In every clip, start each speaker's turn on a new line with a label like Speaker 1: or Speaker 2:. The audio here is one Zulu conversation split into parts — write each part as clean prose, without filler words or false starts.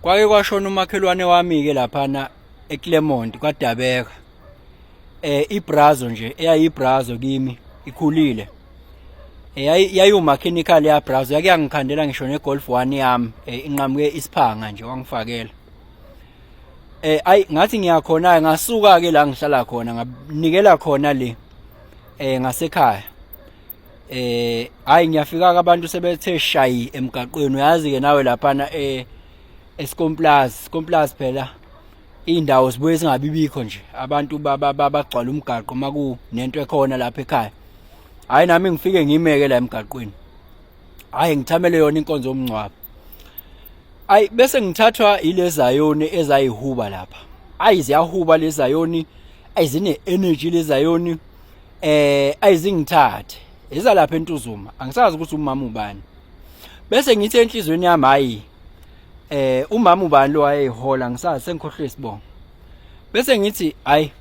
Speaker 1: Kwake kwashona umakhelwane wami-ke laphana eClermont kwaDabeka. Ibrazo nje eyayibrazo kimi ikhulile. Yayiwumakhenikhali yabrazo yake yangikhandela ngisho neGolf 1 yami inqamuke isiphanga nje wangifakela. Ayi ngathi ngiyakhona ngasuka ke la ngihlala khona nganikela khona le ngasekhaya. Hayi ngiyafika ke abantu sebethe shayi emgaqweni uyazi ke nawe laphana eSkomplaas Skomplaas phela indawo zibuye zingabibikho nje abantu bagcwala umgaqo makunento ekhona lapha ekhaya. Hayi nami ngifike ngimeke la emgaqweni. Hayi ngithamele yona inkonzo yomngcwabo. Ayi bese ngithathwa ilezayoni ezayihuba lapha. Ayi ziyahuba lezayoni, ayi zine energy lezayoni. Ayizingithathe. Izalapha eNtuzuma. Angisazi ukuthi umama ubani. Bese ngithi enhlizweni yami hayi umama ubani lo wayeyihola ngisazi sengikhohlwe isibongo. Bese ngithi hayi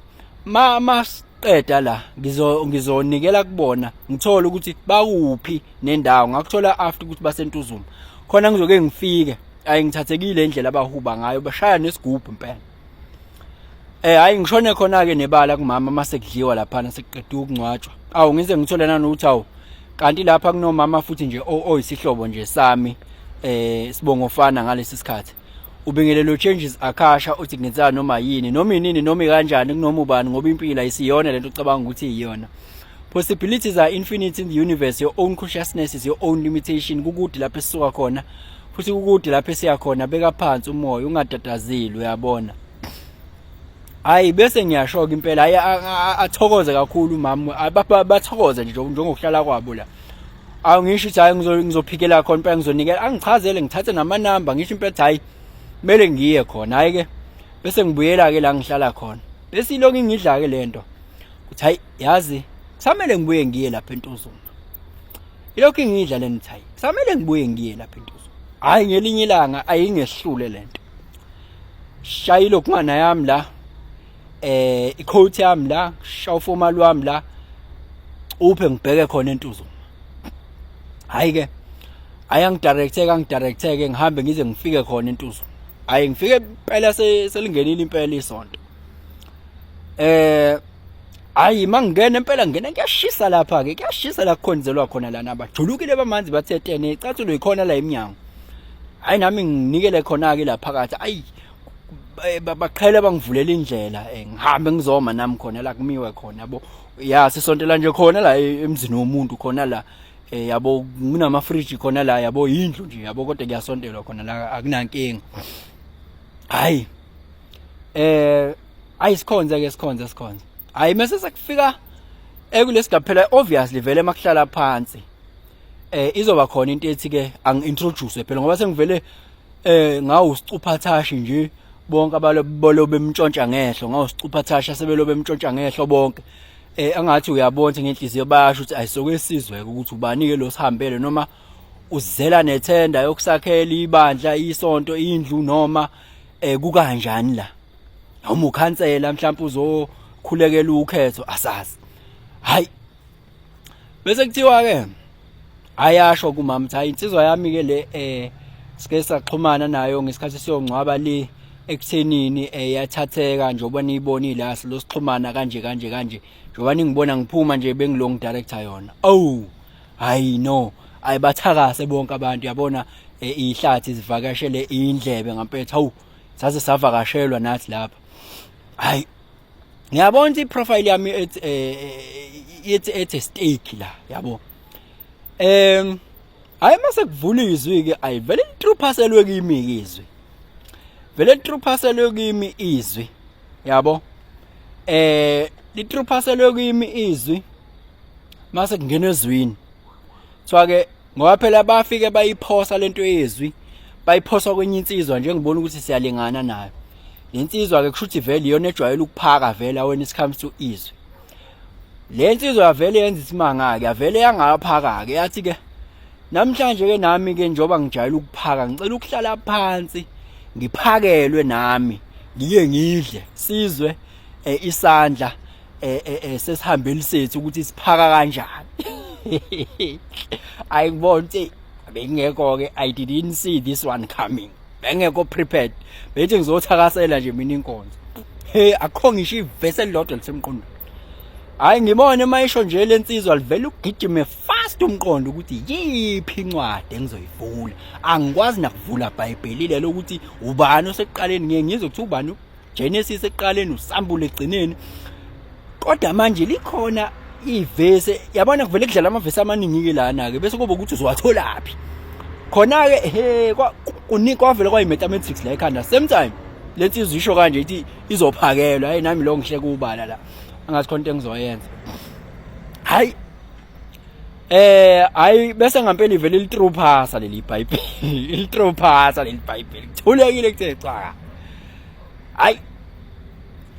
Speaker 1: ma masiqeda la ngizo ngizonikela kubona ngithole ukuthi bakuphi nendawo ngakuthola after ukuthi baseNtuzuma khona ngizoke ngifike ayi ngithathekile indlela abahuba ngayo bashaya nesigubhu impela. Hayi ngishone khona ke nebala kumama mase kudliwa laphana sekuqedwe ukungcwatshwa. Awu ngize ngithole nanokuthi awu kanti lapha kunomama futhi nje oyisihlobo nje sami sibongo fana ngalesi sikhathi. Ubingelelo changes akasha uthi kungenzeka noma yini noma inini noma kanjani kunoma ubani ngoba impilo ayisiyona lento ocabanga ukuthi iyona. Possibilities are infinite in the universe. Your own consciousness is your own limitation. Kukude lapho esisuka khona futhi kukude lapho esiya khona. Beka phansi umoya ungatatazeli uyabona. Hayi bese ngiyasho ke impela hayi athokoze kakhulu umama bathokoze nje njengokuhlala kwabo la. Awu ngisho ukuthi hayi ngizophikela khona impela ngizonikela angichazele ngithathe namanamba ngisho impela hayi kumele ngiye khona hayi ke bese ngibuyela ke la ngihlala khona. Bese ilokhu ingidla ke lento. Kuthi hayi yazi kusamele ngibuye ngiye lapha eNtuzuma. Ilokhu ingidla le nto hayi kusamele ngibuye ngiye lapha eNtuzuma. Hayi ngelinye ilanga ayingehlule lento. Shayilo kungana yami la icoat yami la shaya uformal wami la uphe ngibheke khona eNtuzuma. Hayi ke ayangidirecteke angidirecteke ngihambe ngize ngifike khona eNtuzuma. Hayi ngifike impela selingenile impela isonto. Hayi mangena impela ngena kuyashisa lapha ke kuyashisa la kukhonzelwa khona lana abajulukile bamanzi bathe tene icathulo ikhona la eminyango. Hayi nami nginikele khona ke la phakathi ayi baqhele bangivulela indlela ngihambe ngizoma nami khona la kumiwe khona yabo. Ya sisontela nje khona la emzini womuntu khona la yabo kunama fridge khona la yabo indlu nje yabo kodwa kuyasontelwa khona la akunankinga. Hayi ayi sikhonze ke sikhonze sikhonze. Hayi mase sekufika ekulesigaba phela obviously vele makuhlala phansi izoba khona into ethi ke angi-introduce phela ngoba sengivele ngawusicuphathashi nje bonke abalobolo bemntshontsha ngehlo ngawusicuphathashi sebelo bemntshontsha ngehlo bonke angathi uyabona ngenhliziyo bayasho ukuthi ayisokwesizwe ukuthi ubani ke lo sihambele noma uzela nethenda yokusakhela ibandla isonto indlu noma kukanjani la noma ukhansela mhlawumbe uzokhulekela ukhetho asazi. Hayi bese kuthiwa ke ayasho kumama ukuthi hayi insizwa yami ke le sike saxhumana nayo ngesikhathi siyongcwaba le ekuthenini yathatheka njengoba niyibonile asilo sixhumana kanje kanje kanje njengoba ningibona ngiphuma nje bengilong director yona. Oh hayi no ayibathakase bonke abantu yabona ihlathi zivakashele indlebe ngampetha hawu saze savakashelwa nathi lapha. Hayi ngiyabona ukuthi iprofile yami ethi ethi ethi stake la yabo. Hayi mase kuvula izwi ke ayivele litruphaselwe kimi ke izwi. Vele litruphaselwe kimi izwi yabo. Litruphaselwe kimi izwi mase kungena ezwini. Kuthiwa ke ngoba phela bafike bayiphosa lento yezwi bayiphosa kwenye insizwa nje ngibona ukuthi siyalingana nayo. Lensizwa ke kushuthi vele iyona ejwayele ukuphaka vele when it comes to izwi. Le nsizwa yavele yenza isimanga ke yavele yangaphaka ke yathi ke namhlanje ke nami ke njoba ngijayele ukuphaka ngicela ukuhlala phansi ngiphakelwe nami ngike ngidle sizwe isandla sesihambeli sethu ukuthi siphaka kanjani. Ayikubona ukuthi bengekho ke I didn't see this one coming. Bengekho prepared. Bethi ngizothakasela nje mina inkonzo. Hey, akukho ngisho ivesi elilodwa lisemqondweni. Hayi, ngibone mayisho nje lensizwa, livela ukugijime fast umqondo ukuthi yiphi incwadi engizoyivula. Angikwazi nakuvula iBhayibheli lelo ukuthi ubani osekuqaleni, ngiye ngizwe ukuthi ubani Genesis ekuqaleni, usambulo egcineni. Kodwa manje likhona ivesi, yabona, kuvele kudlala amavesi amaningi ke lana ke, bese kuba ukuthi uzowatholaphi khona ke. He, kuningi, kwavele kwayi mathematics la ekhanda. Same time lensizwa isho kanje, ithi izophakelwa. Hayi, nami lo ngihle kubala la, angazi khona into engizoyenza. Hayi, hayi, bese ngampela ivele li-true phasa leli iBhayibheli, li-true phasa leli iBhayibheli, kuthulekile, kuthe cwaka. Hayi,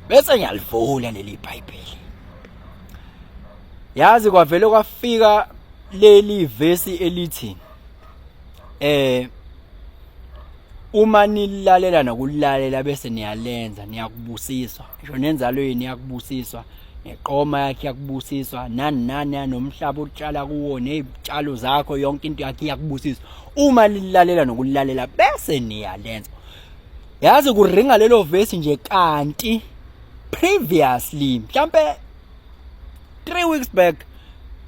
Speaker 1: bese ngiyalivula leli iBhayibheli, yazi, kwavele kwafika leli vesi elithi uma nilalela nokulalela bese niyalenza, niyakubusiswa, ngisho nenzalo yenu iyakubusiswa, neqoma yakhe iyakubusiswa, nani nani, nomhlaba otshala kuwo, nezitshalo zakho, yonke into yakhe iyakubusiswa uma lilalela nokulalela bese niyalenza. Yazi, kuringa lelo vesi nje, kanti previously, mhlambe 3 weeks back,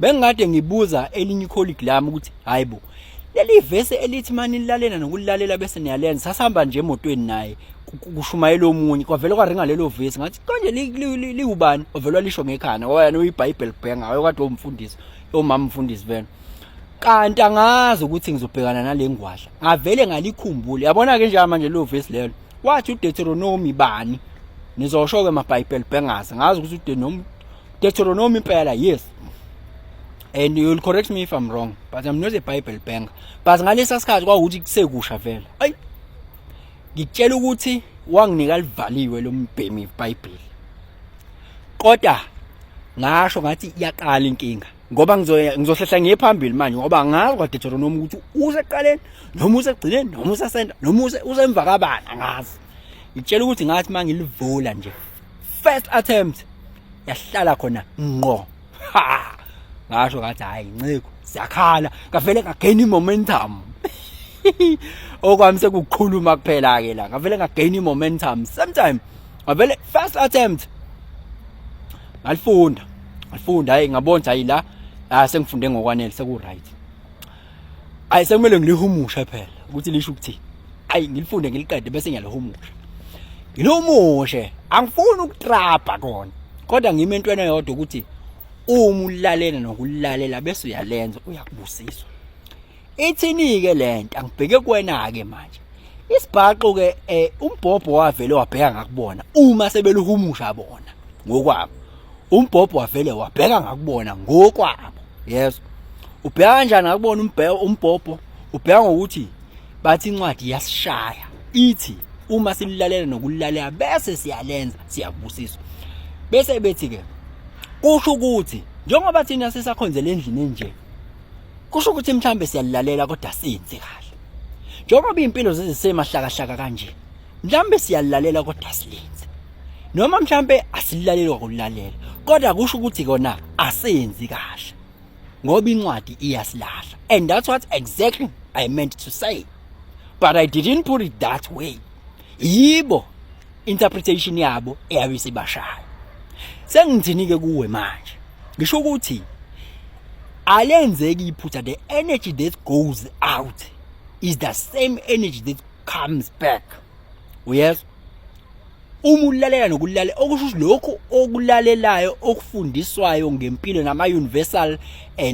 Speaker 1: bengikade ngibuza elinye icolleague lami ukuthi hayibo, leli vesi elithi mani nilalela nokulalela bese niyalenza. Sasihamba nje emotweni naye, kushumayela omunye, kwavele kwaringa lelo vesi. Ngathi, konje liwubani? Wavele lisho ngekhanda, ngoba yena uyiBhayibheli bhenga, wayekade umfundisi, omama umfundisi vele. Kanti angazi ukuthi ngizobhekana nale ngwadla, ngavele ngalikhumbula. Yabona ke nje manje lo vesi lelo, wathi uDeuteronomy bani, nizosho ke maBhayibheli bhengazi, ngazi ukuthi uDeuteronomy, Deuteronomy impela, yes, and you'll correct me if I'm wrong, but I'm not a Bible banger. But ngalesa sikhathi kwawukuthi kusekusha vele. Ayi, ngikutshela ukuthi wanginika livaliwe lo mbhemi iBhayibheli, kodwa ngasho ngathi iyaqala inkinga, ngoba ngizohlehla ngiye phambili manje, ngoba angazi kwaDeuteronomy ukuthi useqaleni noma usegcineni noma usesenta noma usemva kabani, angazi. Ngitshela ukuthi ngathi mangilivula nje, first attempt yahlala khona ngqo. Ha, ngasho ngathi, hayi nciko, siyakhala. Ngavele ngagain momentum, okwami sekukhuluma kuphela ke la. Ngavele ngagain momentum same time, ngavele first attempt ngalifunda, ngalifunda. Hayi, ngabona hayi la, ah, sengifunde ngokwanele, seku right. Hayi, sekumele ngilihumushe phela ukuthi lisho ukuthini. Hayi, ngilifunde ngiliqede, bese ngiyalihumusha, ngilihumushe. Angifuni ukutrapa kona, kodwa ngime entweni eyodwa ukuthi uma ulalela nokulalela bese uyalenza, uyakubusiswa. Ithini-ke lento? Angibheke kuwena-ke manje isibhaqo ke. Umbhobho wavele wabheka ngakubona uma sebeluhumusha bona ngokwabo. Umbhobho wavele wabheka ngakubona ngokwabo. Yes, ubheka kanjani ngakubona umbhobho? Ubheka ngokuthi bathi incwadi iyasishaya, ithi uma sililalela nokulalela bese siyalenza, siyabusiswa. Bese bethi ke kusho ukuthi njengoba thina sisakhonzela endlini enje, kusho ukuthi mhlambe siyalilalela kodwa senze kahle. Njengoba impilo zezisemahlakahlaka kanje, mhlambe siyalilalela kodwa silenze, noma mhlambe asilaleli kwakulalela, kodwa kusho ukuthi kona asenzi kahle ngoba incwadi iyasilahla. And that's what exactly I meant to say, but I didn't put it that way. Yibo interpretation yabo eyabe sibashaya. Sengithini ke kuwe manje? Ngisho ukuthi alenzeki iphutha. The energy that goes out is the same energy that comes back. Uyezwa? Uma ulalela nokulalela, okusho ukuthi lokhu okulalelayo, okufundiswayo ngempilo nama-universal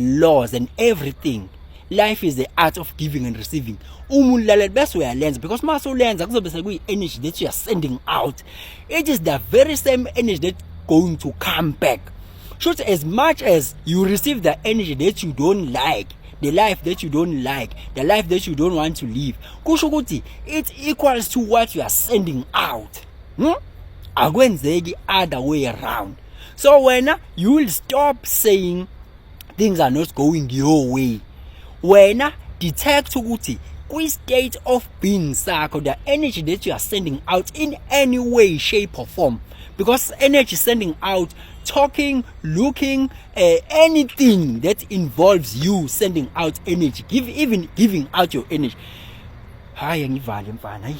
Speaker 1: laws and everything, life is the art of giving and receiving. Uma ulalela bese uyalenza, because uma usulenza kuzobe sekuyi-energy that you are sending out. It is the very same energy that going to come back. Shuthi as much as you receive the energy that you don't like, the life that you don't like, the life that you don't want to live, kusho ukuthi it equals to what you are sending out, Akwenzeki other way around. So wena, you will stop saying things are not going your way. Wena detect ukuthi kwi-state of being sakho, the energy that you are sending out in any way, shape or form, because energy sending out, talking, looking, anything that involves you sending out energy, give even giving out your energy. Hayi, ngivale mfana, hayi.